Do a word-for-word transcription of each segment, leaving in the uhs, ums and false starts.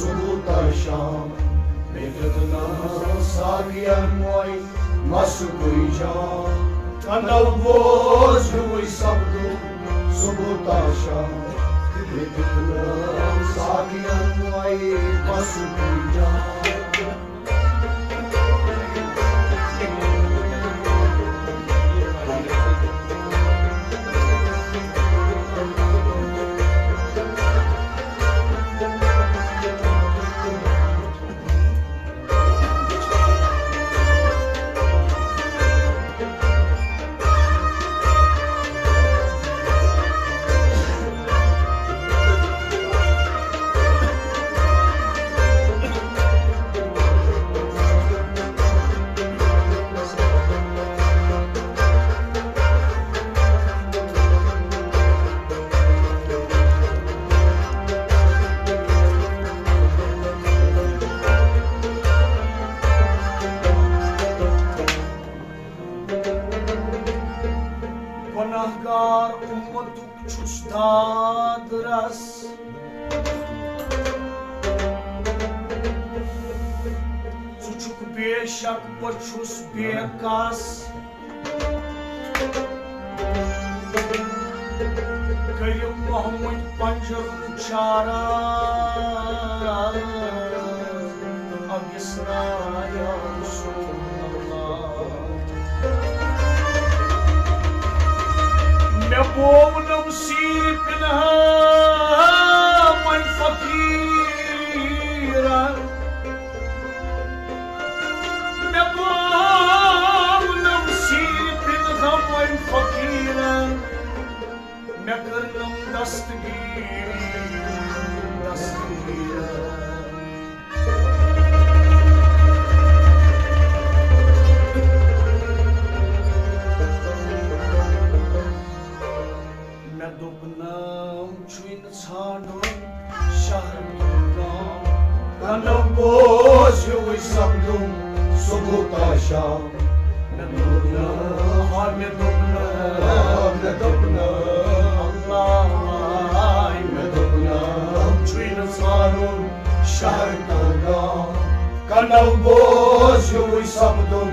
صبح تا شام۔ مےٚ دیُت نہٕ ساقین وۄنۍ مَسُکُے جام۔ کنو بوز ہیوٗے سپدُم صبح تا شام۔ مےٚ دیُت نہٕ ساقین وۄنۍ مَسُکُے جام۔ گۄناہگار اُمتُک چھُس داد رس۔ ژٕ چھُکھ بے شک، بہٕ چھُس بے کس۔ کٔرِو محمد پنجرُن چارہ، اَگِسنا یا رسول اللہ۔ مےٚ بوونم سیٖرِ پِنہٕ ہامَے فقیٖرن۔ مےٚ بوونم سیٖرِ پِنہٕ ہامَے فقیٖرن۔ مےٚ کٔرنم دستگیٖری، دستگیٖرن۔ مےٚ دوٚپ نہٕ چھُے نہٕ ژھانٛڈُن شہر کِنہٕ گام۔ کنو بوز ہیوٗے سپدُم صبح تا شام۔ مےٚ دوٚپ نہٕ، آ، مےٚ دوٚپ نہٕ، آ، مےٚ دوٚپ نہٕ، اللہ، مےٚ دوٚپ نہٕ چھُے نہٕ ژھانٛڈُن شہر کِنہٕ گام۔ کنو بوز ہیوٗے سپدُم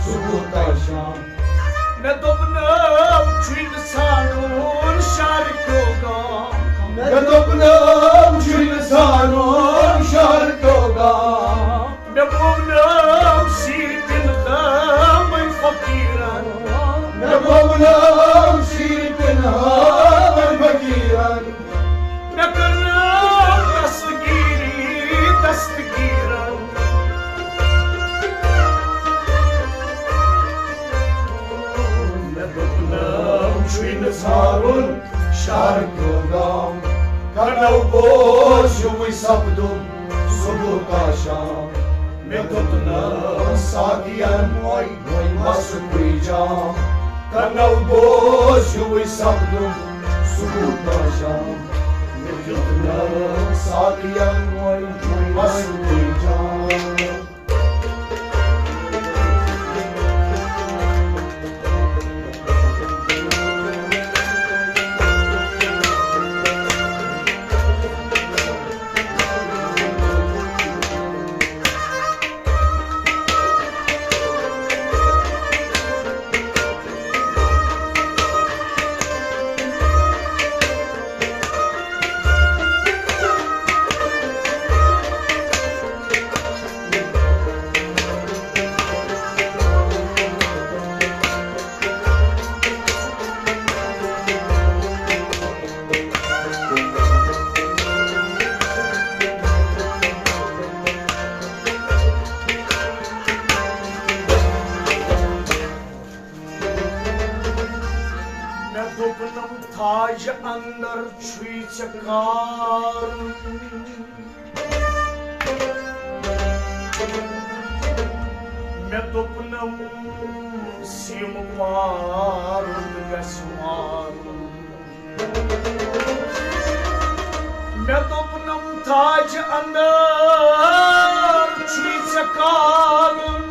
صبح تا شام۔ مےٚ دوٚپ نہٕ چھُے نہٕ ژھانٛڈُن شہر کیو گام۔ مےٚ دوٚپ نہٕ چھُے نہٕ ژھانٛڈُن شہر کیو گام۔ مےٚ بوونم سیٖرِ پِنہٕ ہامَے فقیٖرن۔ مےٚ بوونم سیٖرِ پِنہٕ ہامَے فقیٖرن۔ مےٚ کٔرنم دستگیٖری دستگیٖرن۔ مےٚ دوٚپنم چھُے نہٕ ژھانٛڈُن شہر کیو گام۔ کنو بوز ہیوٗے سپدُم صبح تا شام۔ مےٚ دوٚپنم ساقین وۄنۍ وۄنۍ مَسُکُے جام۔ کنو بوز ہیوٗے سپدُم صبح تا شام۔ مےٚ دیُت نہٕ ساقین وۄنۍ مَسُکُے جام۔ مےٚ دوٚپنم تھاج اندر چھُے ژےٚ کارُن۔ مےٚ دوٚپنم سِم وارُن گژھِ وارُن۔ مےٚ دوٚپنم تھاج اندر چھُے ژےٚ کارُن۔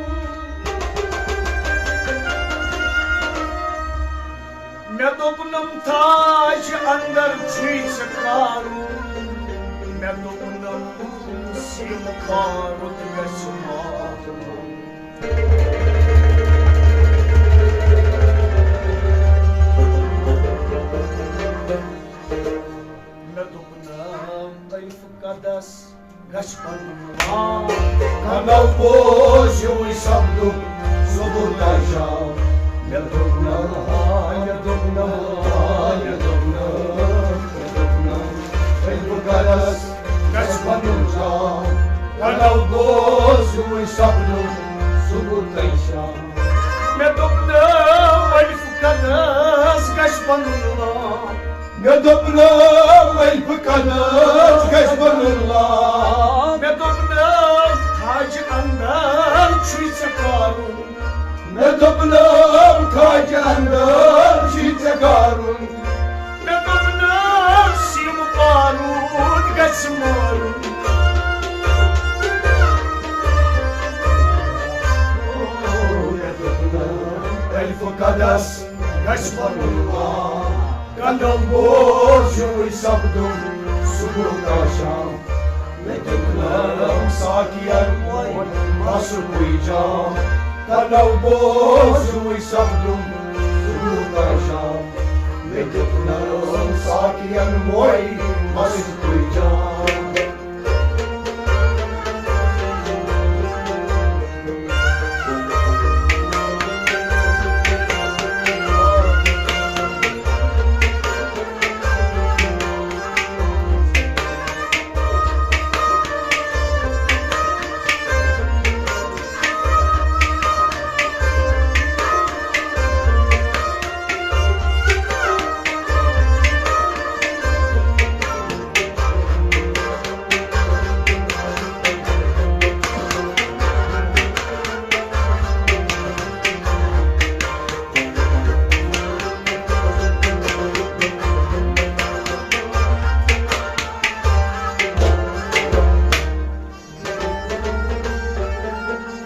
مےٚ دوٚپنم تھاج اندر چھُے ژےٚ کارُن۔ مےٚ دوٚپنَم، سِم کارُت گژھِ مارُن۔ مےٚ دوٚپنَم، طیف قدس گژھِ پَنُن ناو۔ کنو بوز یِموٕے سپدُم صبح تہٕ شام۔ مےٚ دوٚپنَم، ہاے، مےٚ دوٚپنَم، ہاے، مےٚ دوٚپنَم، مےٚ دوٚپنَم، ہے بہٕ کَرَس گژھِ پَنُن ناو۔ کنو بوز یِموٕے سپدُم صبح تہٕ شام۔ مےٚ دوٚپنَم، وۄنۍ کَرَس گژھِ پَنُن ناو۔ مےٚ دوٚپنَم، وۄنۍ کَرَس گژھِ پَنُن ناو۔ مےٚ دوٚپنَم، کھاجہِ اندر چھُے ژےٚ کارُن۔ مےٚ دوٚپنَم، کھاجہِ اندر چھُے ژےٚ کارُن۔ مےٚ دوٚپنَم، سِم بارود گژھِ مارُن۔ مےٚ دوٚپنَم، الف قدس گژھِ پَنُن ناو۔ کنو بوز یِموٕے سپدُم صبح تہٕ شام۔ مےٚ دیُتنَم ساقین وۄنۍ مَسُکُے جام۔ کنو بوز یِموٕے سپدُم صبح تہٕ شام۔ مےٚ دیُتنَم ساقین وۄنۍ مَسُکُے جام۔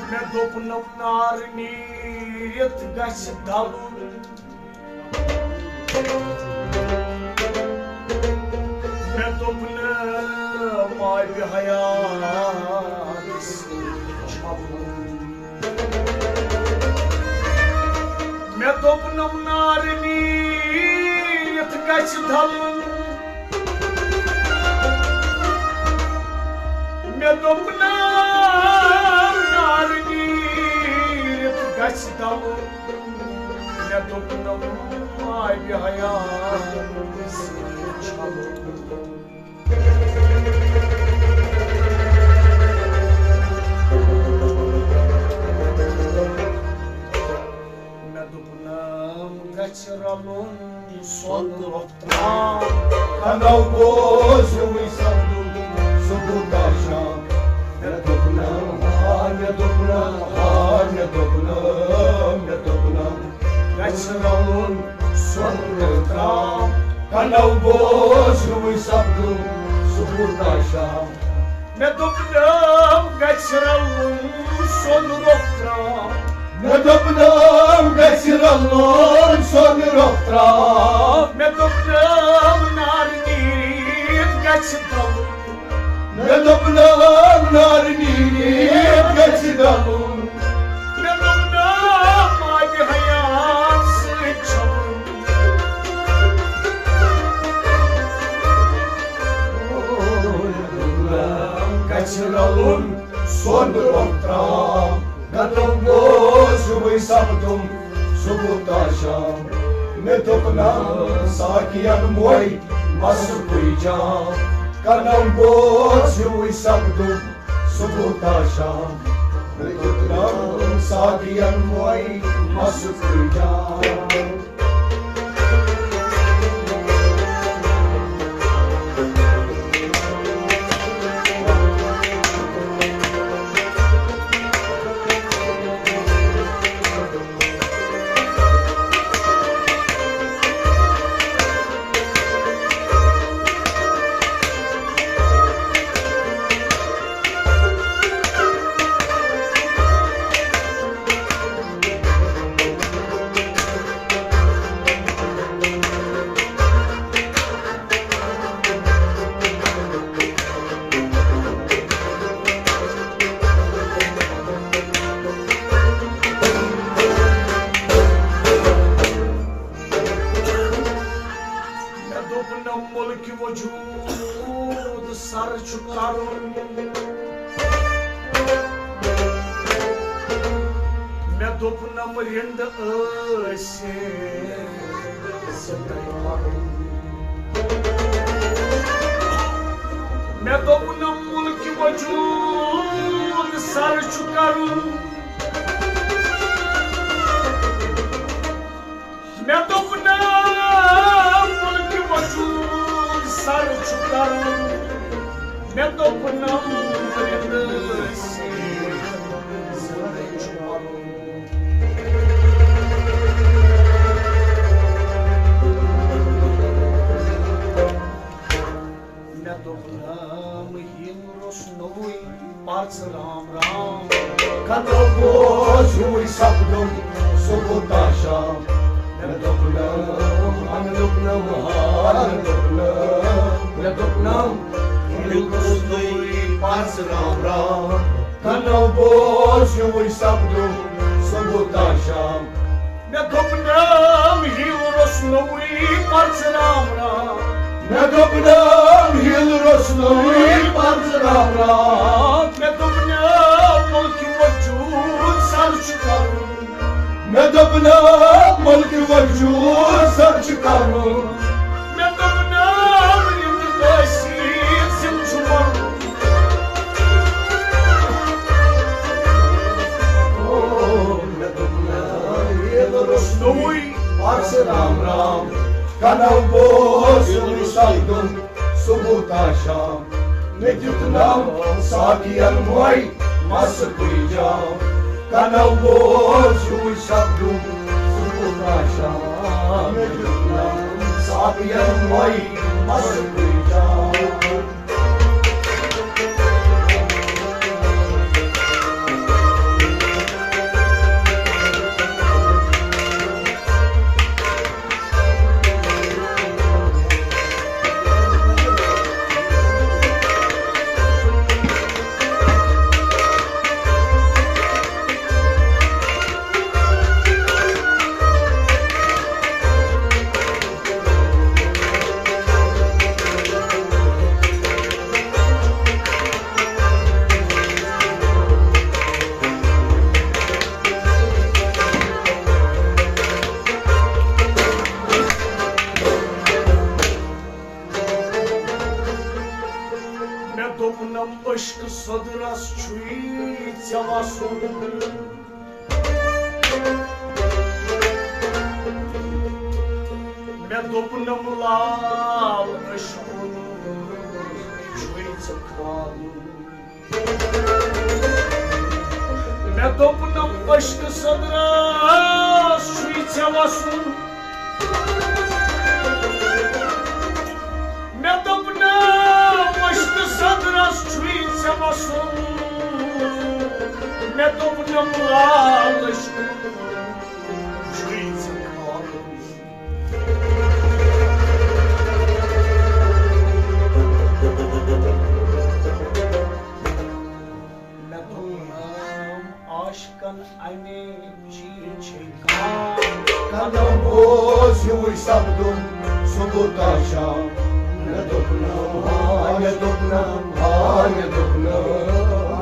مےٚ دوٚپنَم، نار نیٖرِتھ گژھِ دَلُن۔ مےٚ دوٚپنَم، آبِ حیات سۭتۍ چھَلُن۔ مےٚ دوٚپنَم، نار نیٖرِتھ گژھِ دَلُن۔ مےٚ دوٚپنَم، نار نیٖرِتھ گژھِ دَلُن۔ مےٚ دوٚپنَم، آبِ حیات سۭتۍ چھَلُن۔ مےٚ دوٚپنَم، گژھِ رَلُن سۄن روٚف ترٛام۔ کنو بوز یِموٕے سپدُم صبح تہٕ شام۔ مےٚ دوٚپنَم، ہاے، مےٚ دوٚپنَم، ہاے، مےٚ دوٚپنَم، مےٚ دوٚپنَم، گژھِ رَلُن سۄن روٚف ترٛام۔ کنو بوز یِموٕے سپدُم صبح تہٕ شام۔ مےٚ دوٚپنَم، گژھِ رَلُن سۄن روٚف ترٛام۔ مےٚ دوٚپنَم، گژھِ رَلُن سۄن روٚف ترٛام۔ مےٚ دوٚپنَم، نار نیٖرِتھ گژھِ دَلُن۔ مےٚ دوٚپنَم، نار نیٖرِتھ گژھِ دَلُن۔ مےٚ دوٚپنَم، آبِ حیات سۭتۍ چھَلُن۔ گژھِ رَلُن سۄن روٚف ترٛام۔ کنو بوز یِموٕے سپدُم صبح تہٕ شام۔ مےٚ دوٚپنَم، ساقین وۄنۍ مَسُکُے جام۔ کنو بوز یِموٕے سپدُم صبح تہٕ شام۔ مےٚ دیُتنَم ساقین وۄنۍ مَسُکُے جام۔ کرُن۔ مےٚ دوٚپنم، رِنٛد ٲسِتھ زِندَے پَرُن۔ مےٚ دوٚپنم، مُلکہِ وجوٗد سر چھُ کرُن۔ مےٚ دوٚپ نہ، مُلکہِ وجوٗد سر چھُ کرُن۔ مےٚ دوٚپ نہ، رِنٛد ٲسِتھ زِندَے چھُ پَرُن۔ مےٚ دوٚپ نہ، یِم روٚس نوٚوُے پرژٕ رام رام۔ کتو بوز ہیوٗے سپدُم صبح تا شام۔ مےٚ دوٚپ نہ، مےٚ دوٚپ نہ، مےٚ دوٚپ نہ، مےٚ دوٚپ نہ، یِم روٚس نوٚوُے پرژٕ رام رام۔ کتو بوز ہیوٗے سپدُم صبح تا شام۔ مےٚ دوٚپ نم، ہیوٗ روٚس نوٚوُے پرژٕ رام رام۔ مےٚ دوٚپ نم، ہیوٗ روٚس نوٚوُے پرژٕ رام رام۔ مےٚ دوٚپ نم، مُلکہِ وجوٗد سر چھُ کرُن۔ مےٚ دوٚپ نم، مُلکہِ وجوٗد سر چھُ کرُن۔ مےٚ دوٚپ نم، یِم تہِ ٲسی زِم چھُ مَرُن۔ او، مےٚ دوٚپ نم، ییٚلہِ روٚس نوٚوُے پرژٕ رام رام۔ کنو بوز ہیوٗے سپدُم صبح تا شام۔ مےٚ دیُت نم ساقین موے مسکُے جام۔ کنو بوز ہیوٗے سپدُم صبح تا شام۔ مےٚ دیُت نم ساقین موے مسکُے جام۔ مےٚ دوٚپنم، عشقہٕ سوٚدرس چھُے ژےٚ وسُن۔ مےٚ دوٚپنم، لال عشقُن چھُے ژےٚ کھالُن۔ مےٚ دوٚپنم، عشقہٕ سوٚدرس چھُے ژےٚ وسُن۔ مےٚ دوٚپنم، عشقہٕ سوٚدرس چھُے ژےٚ وسُن۔ مےٚ دوٚپنم، لال عشقُن چھُے ژےٚ کھالُن۔ مےٚ دوٚپنم، عاشقن اَمہِ چیٖز چھے کانٛہہ۔ قدم بوز ہیوٗے سپدُم صبح تا شام۔ مےٚ دوٚپنم، ہا، مےٚ دوٚپنم، ہا، مےٚ دوٚپنم،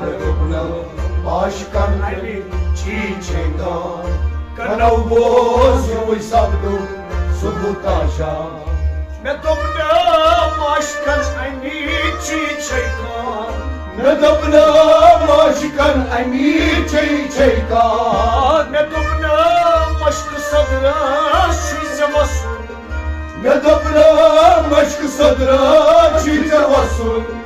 مےٚ دوٚپنم، عاشقن اَمہِ چیٖز چھے کانٛہہ۔ قدم بوز ہیوٗے سپدُم صبح تا شام۔ مےٚ دوٚپنم، عاشقن اَمہِ چیٖز چھے کانٛہہ۔ مےٚ دوٚپنم، عاشقن اَمہِ چیٖز چھے کانٛہہ۔ مےٚ دوٚپنم، عشقہٕ سوٚدرس چھُے ژےٚ وسُن۔ مےٚ دوٚپنم، عشقہٕ سوٚدرس چھُے ژےٚ وسُن۔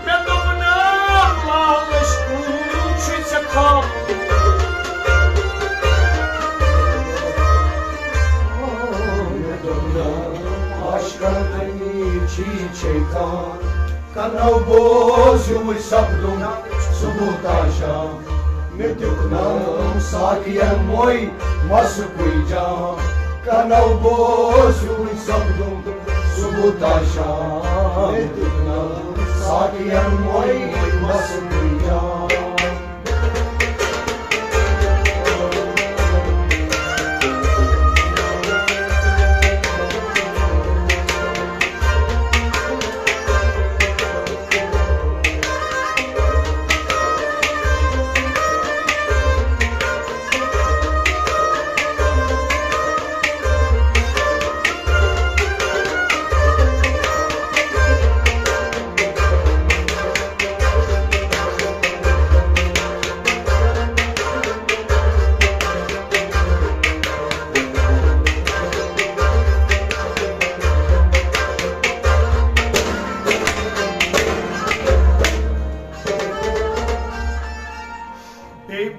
مےٚ دوٚپنم، لال عشقُن چھُے ژےٚ کھالُن۔ مےٚ دوٚپنم، عاشقن اَمہِ چیٖز چھے کانٛہہ۔ قدم بوز ہیوٗے سپدُم صبح تا شام۔ مےٚ دیُت نم ساقین موے مسکُے جام۔ قدم بوز ہیوٗے سپدُم صبح تا شام۔ مےٚ دیُت نم ساقین موے مسکُے جام۔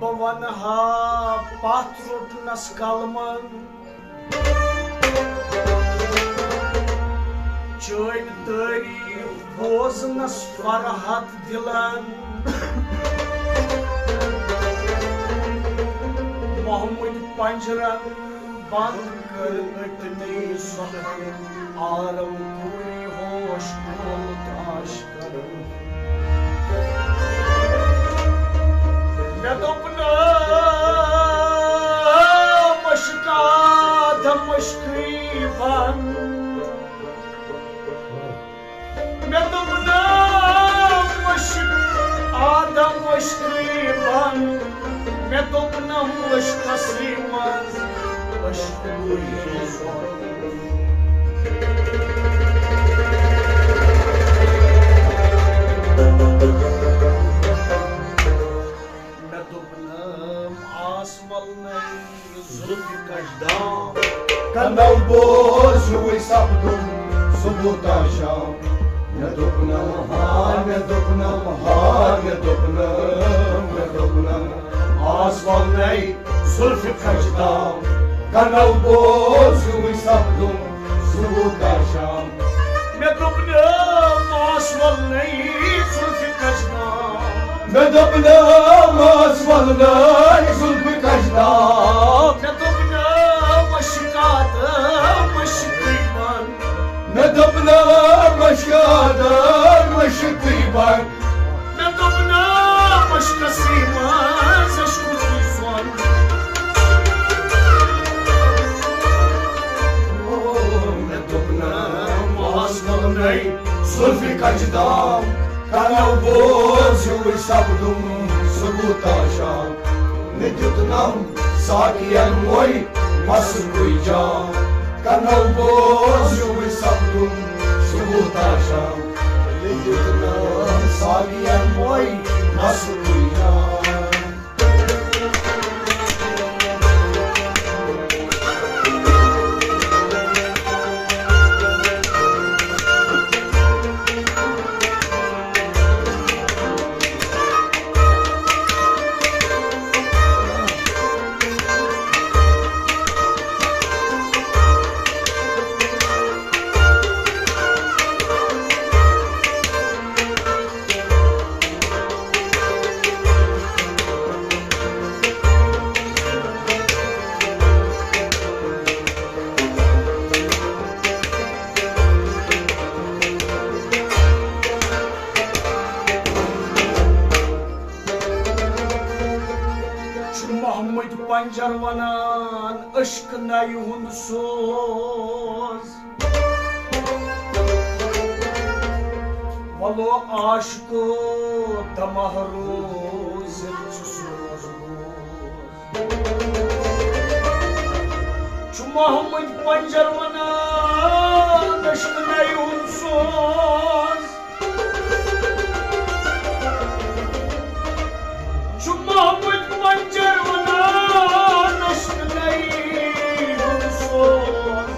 ونہٕ ہا پتھ روٚٹنس قلمن، چٲنۍ تعریف بوزنس فرحت دلن۔ محمد پنجرن بند کر اٹنے سخن، آرم کوری ہوش کول تاش کر۔ مےٚ دوٚپ نہٕ مشکا دمشقی بن۔ مےٚ دوٚپ نہٕ مشک آدم مشکٕے بن۔ مےٚ دوٚپ نہٕ مشکسٕے منٛز عشق گویی سۄن۔ مےٚ دوٚپ نہٕ آس ولنَے زُلفہِ کَچھ دام۔ کنو بوز ہیوٗے سپدُم صبح تا شام۔ مےٚ دوٚپ نہٕ ہا، مےٚ دوٚپ نہٕ ہا، مےٚ دوٚپ نہٕ، مےٚ دوٚپ نہٕ آس ولنَے زُلفہِ کَچھ دام۔ کنو بوز ہیوٗے سپدُم صبح تا شام۔ مےٚ دوٚپ نہٕ ماس ولنَے زُلفہِ کَچھ دام۔ مےٚ دوٚپ نہٕ ماس ولنَے زُلفہِ کَچھ دام۔ مےٚ دوٚپ نہٕ مشکات مشکٕے بن۔ مےٚ دوٚپ نہٕ مشکات مشکٕے بن۔ مےٚ دوٚپ نہٕ مشکسٕے منٛز عشقُک یہِ سۄن۔ مےٚ دوٚپ نہٕ ماس ولنَے زُلفہِ کَچھ دام۔ کنو بوز ہیوٗے سپدُم صبح تا شام۔ مےٚ دیُتنم ساقین وۄنۍ مسکُے جام۔ کنو بوز ہیوٗے سپدُم صبح تا شام۔ مےٚ دیُتنم ساقین وۄنۍ مسکُے جام۔ چھُ محمد پنجر ونان، عشق نَیہِ ہُنٛد سوز۔ ولو عاشقو دمہ روز ژٕ سوز بوز۔ چھُ محمد پنجر ونان، عشق نَیہِ ہُنٛد سوز۔ چھُ محمد پنجر ونان، عشق نَیہِ ہُنٛد سوز۔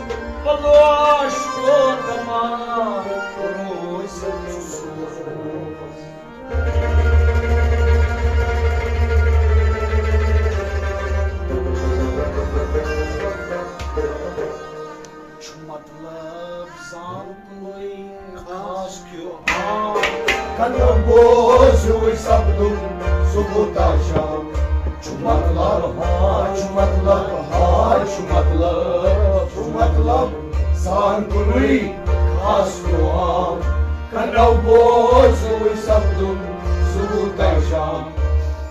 ولو عاشقو دمہ روز ژٕ سوز بوز۔ چھُ مطلب زان کُنُے خاص کیو عام۔ کنو بوز ہیوٗے سپدُم صبح تا شام۔ چھُ مطلب ہا، چھُ مطلب ہا، چھُ مطلب، چھُ مطلب زان کُنُے خاص کیو عام۔ کنو بوز ہیوٗے سپدُم صبح تا شام۔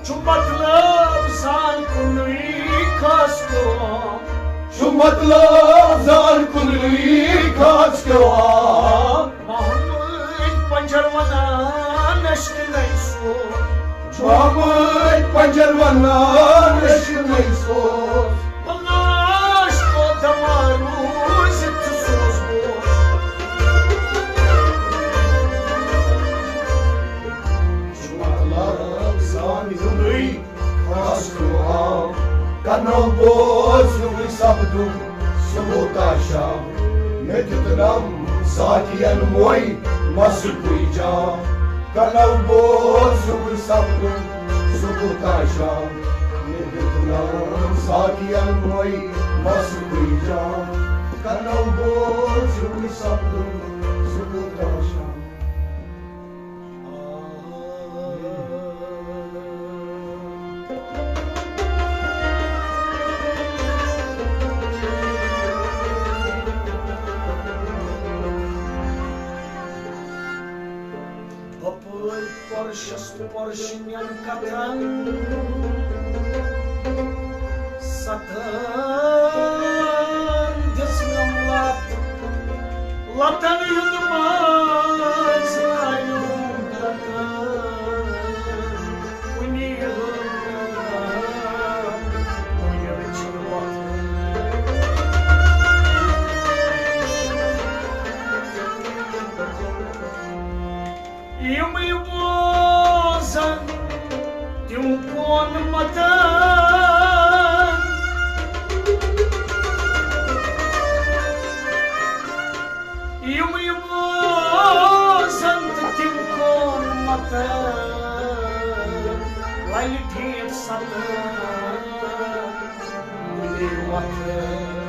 چھُ مطلب زان کُنُے خاص کیو عام۔ چھُ مطلب زان کُنُے خاص کیو عام۔ محمد پنجر ونان، عشق نَیہِ سوز۔ محمد پنجر ونان، عشق نَیہِ سوز۔ ولو عاشقو دمہ روز ژٕ سوز بوز۔ چھُ مطلب زان کُنُے خاص کیو عام۔ کنو بوز ہیوٗے سپدُم صبح تا شام۔ مےٚ دیُتنم ساقین وۄنۍ مسکُے جام۔ کنو بوز ہیوٗے سپدُم صبح تا شام۔ ساقین وٲے مَس گٔے جام، کنو بوز ہیوٗ سپدُن سُہ کوٗتاہ شام۔ ہپٲرۍ پرشس پرشنٮ۪ن کتھن ستن دِژنم لت، لتن ہُنٛد منٛز آیُم لتن کُنی ہٲر، کُنہِ رٔچھِن وۄتھُن۔ یِمٕے بوزن تِم کون متن، یِمٕے بوزن تہٕ تِم کون متن، للہِ ٹھیٖک ستن کُنی وۄتھن۔